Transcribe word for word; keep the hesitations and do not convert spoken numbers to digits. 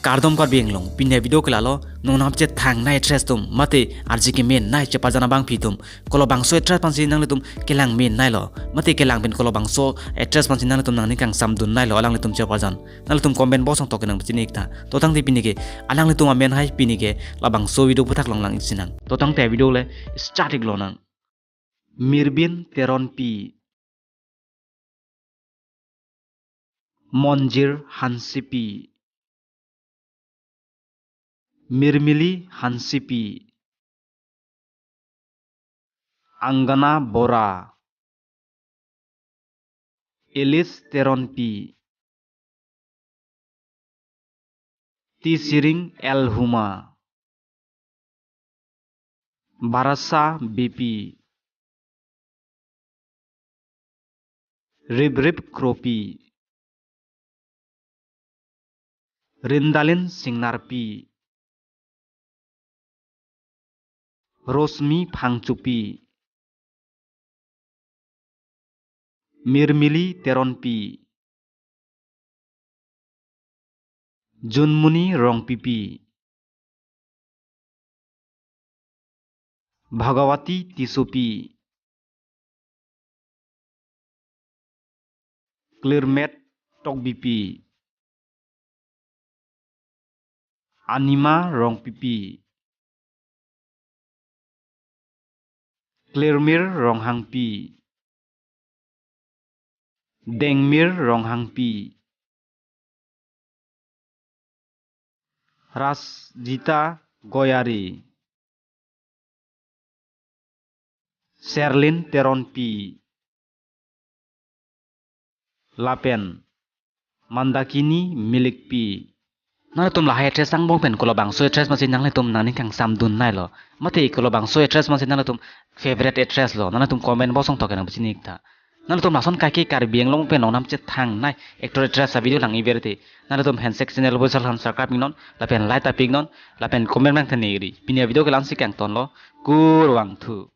Kardom Karbi Anglong, pini avideo ke lalo, nongnam chethangnei actress atum, mate arje kemenei cheparjan abangpi atum, kolobangso actress aphansi nanglitum kelang meneilo, mate kelang pen kolobangso actress aphansi nanglitum nangning kangsamdunneilo, alanglitum cheparjan. Nanglitum comment box along toke nangpachini iktha. To tangte pini ke, alanglitum amen hai pini ke, labangso video aphuthak longlang iksinang. To tangte video le, start iklonang. Mirbin Teronpi. Monjir Hansepi. Mirmili Hansepi. Angana Bora. Elis Teronpi. Tisiring L Huma. Barasa Beypi. Riprip Kropi. Rindalin Singnarpi. Rosmi Phangchopi. Mirmili Teronpi. Junmuni Rongpipi. Bhagawati Tissopi. Klirmet Tokbipi. Anima Rongpipi. Klirmir Ronghangpi. Dengmir Ronghangpi. Rasjita Goyari. Serlin Teronpi. Lapen Mandakini Milikpi. Nanglitum lahai actress angbong pen kolobangso actress aphansi nanglitum nangning kangsamdunneilo. Mate kolobangso actress aphansi nanglitum favorite actress lo. Nanglitum comment box along toke nangpachini iktha. Nanglitum lason kaike Karbi Anglong pen nongnam chethangnei actor actress avideo lang iver te, nanglitum handshake channel bo sal han subscribe iknon, lapen like ta pi iknon, lapen comment nangthan ikri. Pini avideo ke la-ansi kangtonlo. Kurvangthu.